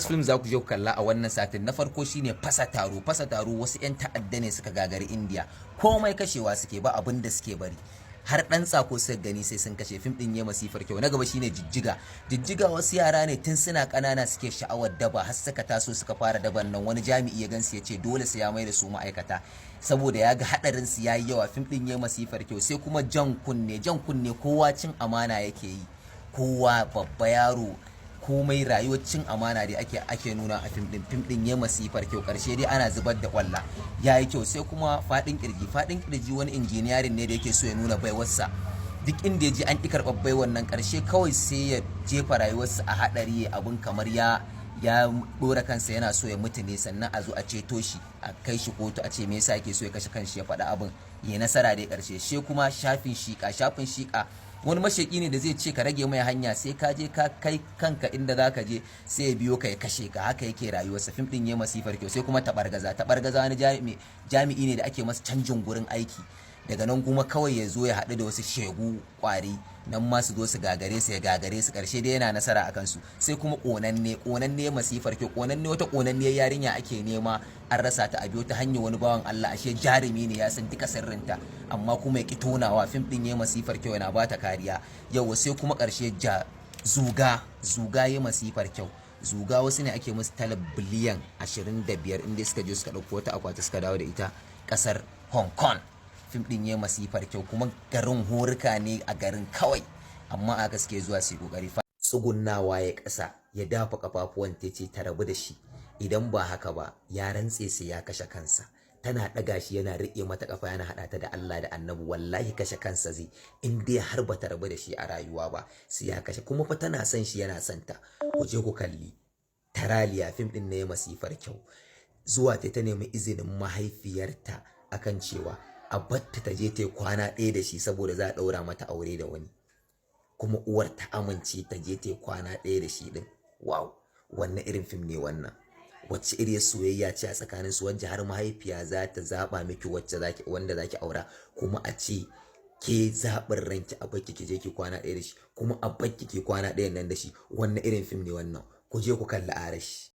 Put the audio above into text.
Film za ku je ku kalla a wannan satin. Na farko shine Fasa Taro. Fasa Taro, wasu 'yan ta'adda ne suka gagari India. Komai kashewa suke, ba abin da suke bari. Har ɗan tsako suka gani sai sun kashe. Fim ɗin ya masifar kyau. Na gaba shine Jijjiga. Jijjiga, wasu yara ne tun suna ƙanana suke sha'awar daba, har suka taso suka fara daban nan. Wani jami'i ya gansu ya ce dole sai ya mai da su ma'aikata saboda ya ga haɗarin su yayi yawa. Fim ɗin ya masifar kyau. Sai kuma Jan Kunne. Jan Kunne, kowa cin amana yake yi, kowa, babba, yaro, komai. Rayuwar cin amana dai ake nuna a fim din. Fim din ya masifar kyau. Karshe dai ana zubar da kwalla. Ya yi kyau. Sai kuma Fadin Kirji. Fadin Kirji, wani engineering ne da yake so ya nuna baiwarsa. Duk inda ya je an ƙi karɓar baiwar nan. Karshe kawai sai ya jefa rayuwarsa a haɗari, abun kamar ya dora kansa yana so ya mutu ne. Sannan a zo a ceto shi, a kai shi kotu, a ce me yasa yake so ya kashe kanshi, ya faɗi abin, ya nasara dai karshe. She kuma Shafin Shika. Shafin Shika, wani mashaki ne da zai ce ka rage mai hanya, sai ka je ka kai kanka inda za ka je, sai ya biyo ka ya kashe ka. Haka yake rayuwarsa. Fim din ya masifar kyau. Sai kuma Tabargaza. Tabargaza, wani jami'i ne da ake masa canjin gurin aiki. Daga nan kuma kawai ya zo ya haɗu da wasu shegu kwari, nan ma su zo su gagare su, ya gagare su. Karshe dai yana nasara a kansu. Sai kuma Ƙonanne. Ƙonanne masifar kyau. Ƙonanne, wata ƙonanniyar yarinya ake nema an rasa ta. A biyo ta hanyar wani bawan Allah, ashe jarumi ne, ya san duka sirrinta amma kuma ya ki tonawa. Fim ɗin ya masifar kyau, yana bata kariya yau. Sai kuma ƙarshe ja Zuga. Zuga ya masifar kyau. Zuga, wasu ne ake musu tala biliyan 25 inda suka je suka ɗauko wata akwati suka dawo da ita ƙasar Hong Kong. Fim din ya masifar kyau. Kuma garin horika ne a garin kawai, amma a gaske zuwa su yi kokari. Tsugunnawa ya ƙasa, ya dafa kafafuwan ta, ce ta rabu da shi, idan ba haka ba ya rantse sai ya kashe kansa. Tana ɗaga shi, yana riƙe mata kafa, yana haɗa ta da Allah da Annabi, wallahi kashe kansa zai in dai har ba ta rabu da shi a rayuwa ba, sai ya kashe. Kuma fa tana son shi, yana son ta. Ku je ku kalli Taraliya. Fim din ne masifar kyau. Zuwa ta nemi izinin mahaifiyarta akan cewa a batta ta je ta yi kwana ɗaya da shi saboda za a ɗaura mata aure da wani, kuma uwar ta amince ta je ta yi kwana ɗaya da shi ɗin. Wow, wannan irin fim ne wannan? Wacce iriyar soyayya ce a tsakanin su wacce har mahaifiya za ta zaɓa miki wacce zaki wanda zaki aura, kuma a ce ke zaɓin ranki a bakki ki je ki kwana ɗaya da shi, kuma a bakki ki kwana ɗayan nan da shi? Wannan irin fim ne wannan? Ku je ku kalli Arashi.